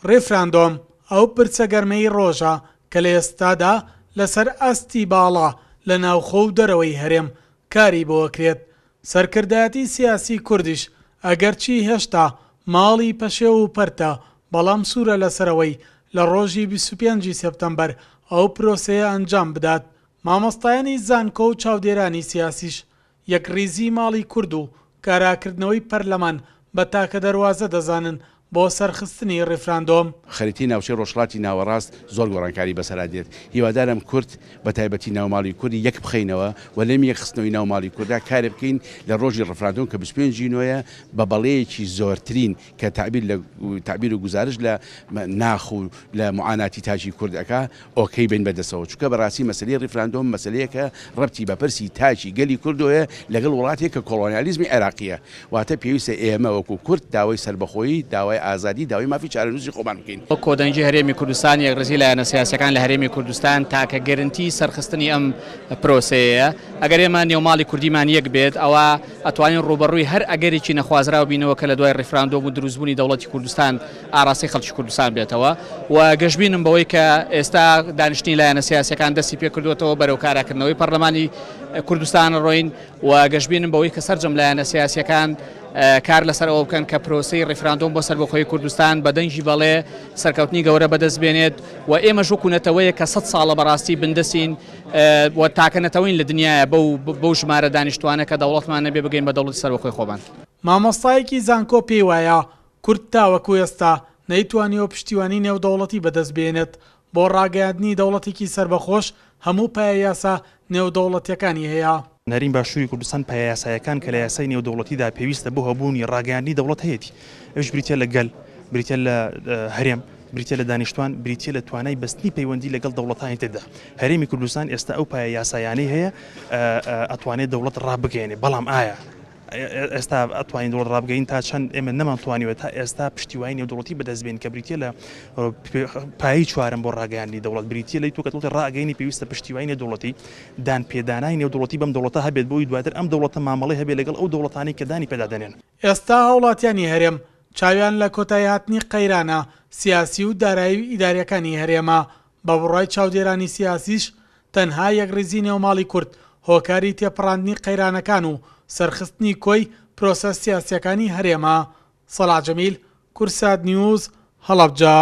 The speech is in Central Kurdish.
ڕیفراندۆم ئەو پرسە گەرمەی ڕۆژە کە لە ئێستادا لەسەر ئاستی باڵا لە ناوخۆ و دەرەوەی هەرێم کاری بۆ ئەکرێت، سەرکردایەتی سیاسی کوردیش ئەگەرچی هێشتا ماڵی پەشێو و پەرتە، بەڵام سوورە لەسەر ئەوەی لە ڕۆژی 25 ی سێپتەمبەر ئەو پرۆسەیە ئەنجام بدات. مامۆستایانی زانکۆ و چاودێرانی سیاسیش یەکڕیزیی ماڵی کورد و کاراکردنەوەی پەرلەمان بە تاکە دەروازە دەزانن بۆ سەرخستنی ڕیفراندۆم. خەریتەی ناوچەی ڕۆژهەڵاتی ناوەڕاست زۆر گۆڕانکاری بەسەرا دێت، هیوادارم کورد بە تایبەتی ناو ماڵی کورد یەک بخەینەوە و لەم یەکخستنەوەی ناو ماڵی کوردا کارێ بکەین لە ڕۆژی ڕفراندۆم کە 25 ی نۆیە بە بەڵێیەکی زۆرترین کە تەعبیر لە تەعبیر و گوزارش لە ناخ و لە معاناتی تاکی کورد ئەکا ئۆکەی بین بە دەسەوە چونکە بەڕاستی مەسەلەی ڕیفراندۆم مەسەلەیەکە ڕەبتی بە پرسی تاکی گەلی کوردەوەیە لەگەڵ وڵاتێک کە کۆڵۆنیالیزمی عێراقیە واتە پێویستە ئێمە وەکو کورد داوای سەربەخۆیی داوای ئازادی داوای مافی چارەنووسی خۆمان بکەین. وەک کۆدەنگی هەرێمی کوردستان، یەکڕیزی لایەنە سیاسیەکان لە هەرێمی کوردستان تاکە گەرنتی سەرخستنی ئەم پرۆسەیەیە. ئەگەر ئێمە نێوماڵی کوردیمان یەک بێت ئەوا ئەتوانین ڕووبەڕووی هەر ئەگەرێکی نەخوازراو بینەوە کە لە دوای ڕیفراندۆم و دروستبوونی دەوڵەتی کوردستان ئاڕاستەی خەڵکی کوردستان بێتەوە و گەشبینم بەوەی کە ئێستا دانیشتنی لایەنە سیاسیەکان دەستی پێکردووەتەوە بەرەو کاراکردنەوەی پەرلەمانی کوردستان ڕۆین و گەشبینم بەوەی کە سەرجەم لایەنە سیاسیەکان کار لەسەر ئەوە بکەن کە پرۆسەی ڕیفراندۆم بۆ سەربەخۆیی کوردستان بە دەنگی بەڵێ سەرکەوتنی گەورە بەدەست بێنێت و ئێمەش وەکو نەتەوەیەک کە سەد ساڵە بەڕاستی بندەستین و تاکە نەتەوەین لە دنیاە بەو بەو ژمارە دانیشتوانە کە دەوڵەتمان نەبێ بگەین بە دەوڵەتی سەربەخۆی خۆمان. مامۆستایەکی زانکۆ پێی وایە کورد تاوەکو ئێستا نەیتوانیوە پشتیوانی نێودەوڵەتی بەدەست بهێنێت بۆ ڕاگەیاندنی دەوڵەتێکی سەربەخۆش هەموو پایە یاسا نێودەوڵەتیەکانی هەیە. نەریم باشووری کوردستان پایە یاسایەکان کە لە یاسای نێودەوڵەتیدا پێویستە بۆ هەبوونی ڕاگەیاندنی دەوڵەت هەیەتی ئەویش بریتیە لە گەل، بریتیە لە هەرێم، بریتیە لە دانیشتوان، بریتیە لە توانای بەستنی پەیوەندی لەگەڵ دەوڵەتانی تردا. هەرێمی کوردستان ئێستا ئەو پایە یاسایانەی هەیە ئەتوانێت دەوڵەت ڕابگەیەنێ بەڵام ئایا ئێستا ئەتوانین دەوڵەت ڕابگەین تا چەند ئێمە نەمانتوانیوە تا ئێستا پشتیوانی نێودەوڵەتی بەدەست بێنین کە بریتیە لە پایەی چوارەم بۆ ڕاگەیاندنی دەوڵەت بریتیە لەی تۆ کە دەوڵەتی ڕاگەینی پێویستە پشتیوانی نێودەوڵەتی دان پێدانانی نێودەوڵەتی بەم دەوڵەتە هەبێت بۆی دواتر ئەم دەوڵەتە مامەڵەی هەبێت لەگەڵ ئەو دەوڵەتانەی کە دانی پێدا دەنێن. ئێستا هاوڵاتیانی هەرێم چاویان لە کۆتاییهاتنی قەیرانە سیاسی و دارایی و ئیداریەکانی هەرێمە، بە بڕوای چاودێرانی سیاسیش تەنها یەکڕیزی نێوماڵی کورد هۆکاری تێپەڕاندنی قەیرانەکان و سەرخستنی کۆی پرۆسە سیاسیەکانی هەرێمە. سەڵاح جەمیل، کوردسات نیوز، هەڵەبجە.